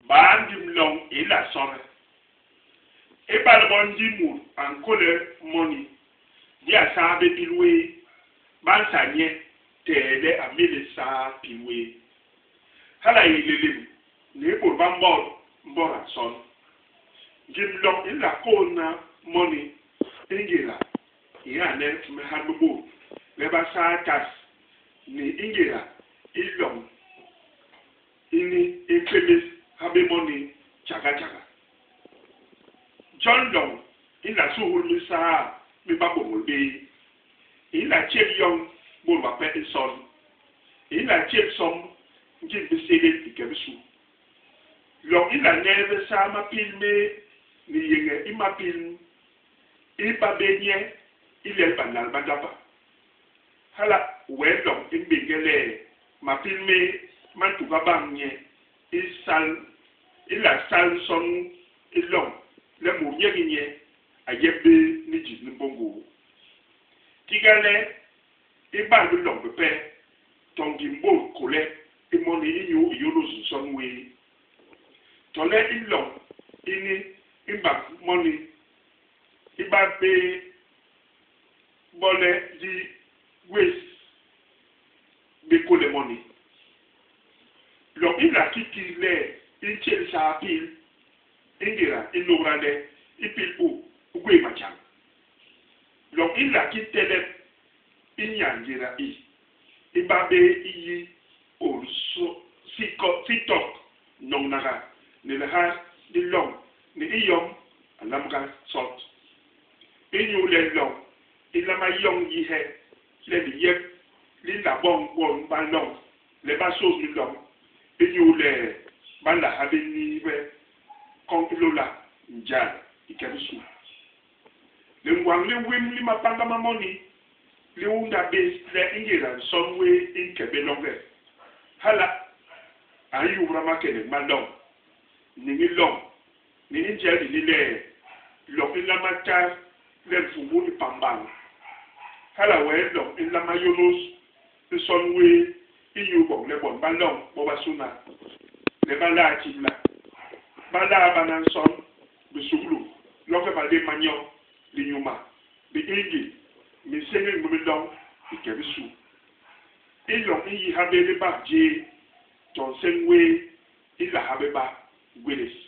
Baa ngim loñ i nla sôhge? Ibale bo ndi mut a nkôle moni, ndi a saa bé pil wéé, ba nsaa nye teele a mélés saa pil wéé. Hala a yé nlélém ni i bôt ba mbot mbôda nson. Ngim loñ i nla kôhna moni i ngéda i ñane mihat mi bôt le ba saa tas ni i ngéda i loñ ini i mpémés ha bé moni tjagatjaga. Jon loñ i nla suhul minsaa mi babôñôl béé, i nla tjél yoñ bôt bape nson, i nla tjél somb ngim bisélél i ke bisu. Loñ i nla neebe saa mapil méé ni yéñe i mapil i ba bé nye i lel balal ba ndap. Hala wee loñ i mbéñge le mapil mé ma ntuga bañ nye i sal, i la sal nson u i loñ le mut nye ki nye a yep bé ni jis li mbôngôô. Tiga le i bal biloñ bipe to ngim bôt kôle i moni inyu i yônôs nson wéé. Tole i loñ ini i mbak moni i ba bé Bo le di gwés bé kôle moni. Loñ i nla kiki le i ntjél saa pil i ngéda i nôgda le i pil u, u gwé matjañ. Loñ i nla ki telep i nya ngéda i, ibabé i yi ol sitok noñnaga ni lihat li loñ ni i yom a lamga sot. Inyule loñ i nlama yoñ yihe le liyep li nla boñ bon ba loñ le ba sôs minloñ, inyule ba nla ha bé nihbe koñ i lôlak njal i ke bisu. Lingwañ li wim li mapanga ma moni li unda bés le i ngéda nson wé i nke bé loñge, hala a nyubda makenek ma loñ, niñ i loñ, Ni i njel ini le, loñ i nlama tas le mfumbu i pam bañ. Hala wee loñ i nlama yônôs nson wéé inyu boñ le bon ba loñ bobasôna le ba laa tibla, ba laa bana nson, bisuklu, loñge malép ma nyo, linyuma, biiñgin, minséñék mi biloñ i ke bisu. I loñ i nyi habé libak jéé to nseñ wéé i nla habé ba ngwélés.